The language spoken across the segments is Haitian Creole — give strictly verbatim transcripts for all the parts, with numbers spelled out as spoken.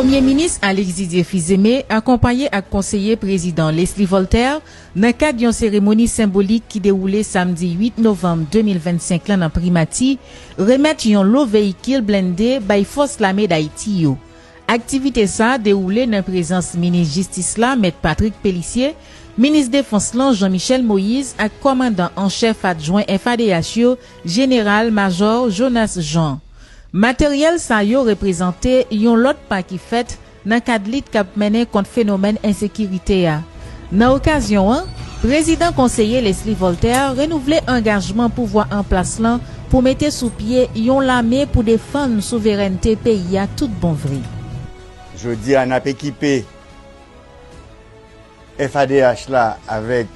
Premye Minis Alex Didier Fils-Aimé akonpaye ak konseye prezidan Leslie Voltaire nan kad yon seremoni senbolik ki dewoule samdi uit novanm de mil vennsenk lan nan Primati, remèt yon lo veyikil blende bay fòs lame Dayiti yo. Aktivite sa a dewoule nan prezans minis jistis la, Mèt Patrick Pélissier, minis defans lan, Jean Michel Moïse, ak kòmandan an chèf adjwen F A D H yo, Jeneral Majò Jonas Jean. Materyèl sa yo reprezante yon lòt pa ki fèt nan kad lit k ap mennen kont fenomèn ensekirite a. Nan okazyon an, prezidan konseye Leslie Voltaire renouvle angajman pouvwa an plas lan pou mete sou pye yon lame pou defann souverènte peyi a tout bon vre. Jodi a, n ap ekipe F A D H la avèk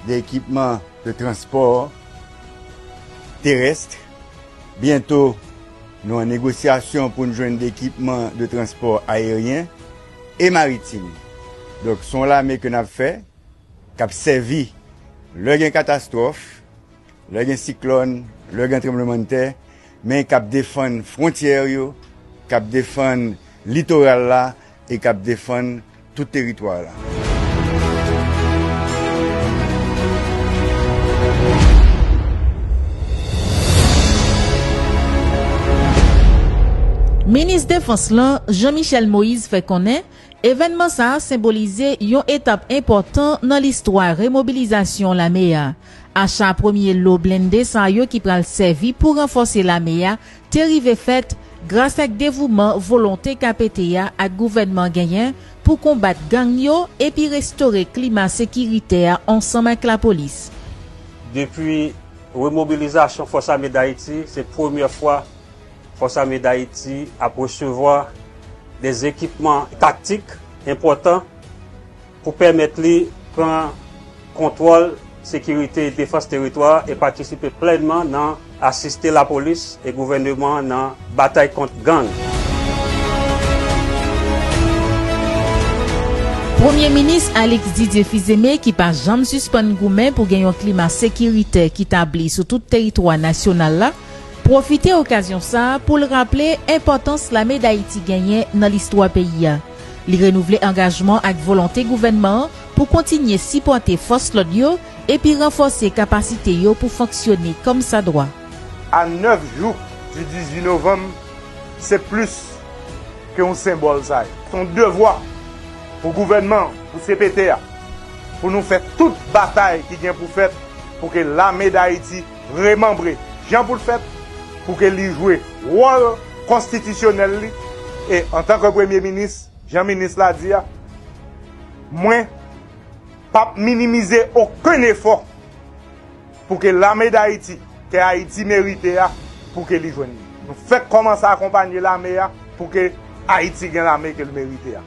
de ekipman de transpò terès. Byento, nou an negosyasyon pou n jwenn de ekipman de transpò ayeryen e maritim. Donk, se yon lame ke n ap fè, k ap sèvi lè gen katastwòf, lè gen siklòn, lè gen tranblemanntè, men k ap defann fwontyè yo, k ap defann litoral la e k ap defann tout teritwa la. Minis defans lan, Jean Michel Moïse, fè konnen evènman sa a senbolize yon etap enpòtan nan listwa remobilizasyon lame a. Acha premye lo blende sa yo ki pral sèvi pou ranfòse lame a te rive fèt gras ak devouman, volonte K P T a ak gouvènman genyen pou konbat gang yo epi restore klima sekiritè a ansanm ak lapolis. Depi remobilizasyon Fòs Ame Dayiti, se premyè fwa Fòs Ame Dayiti ap resevwa de ekipman taktik enpòtan pou pèmèt li pran kontwòl sekirite e defans teritwa e patisipe plènman nan asiste lapolis e gouvènman an nan batay kont gang. Premye Minis Alex Didier Fils-Aimé, ki pa janm sispann goumen pou gen yon klima sekiritè ki tabli sou tout teritwa nasyonal la, pwofite okazyon sa a pou l raple enpòtans Lame Dayiti genyen nan listwa peyi a. Li renouvle angajman ak volonte gouvènman an pou kontinye sipòte fòs lòd yo epi ranfòse kapasite yo pou fonksyone kòmsadwa. A nèf jou di dizuit novanm, se plis ke yon senbòl sa ye. Se yon devwa pou gouvènman an, pou C P T a, pou nou fè tout batay ki gen pou fèt pou ke Lame Dayiti remanbre jan pou l fèt, pou ke li jwe wòl konstitisyonèl li. E antanke Premye Minis, jan minis la di a, mwen p ap minimize okenn efò pou ke Lame Dayiti, ke Ayiti merite a, pou ke li jwenn li. Nou fèk kòmanse akonpanye lame a pou ke Ayiti gen lame ke l merite a.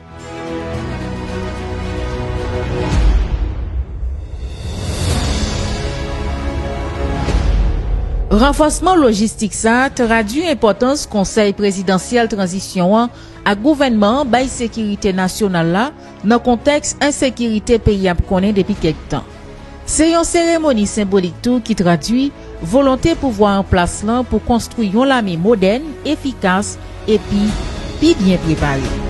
Ranfòsman lojistik sa a tradui enpòtans Konsèy Prezidansyèl Tranzisyon an ak gouvènman an bay sekirite nasyonal la nan kontèks ensekirite peyi ap konnen depi kèk tan. Se yon seremoni senbolik tou ki tradui volonte pouvwa an plas lan pou konstwi yon lame modèn, efikas, epi pi byen prepare.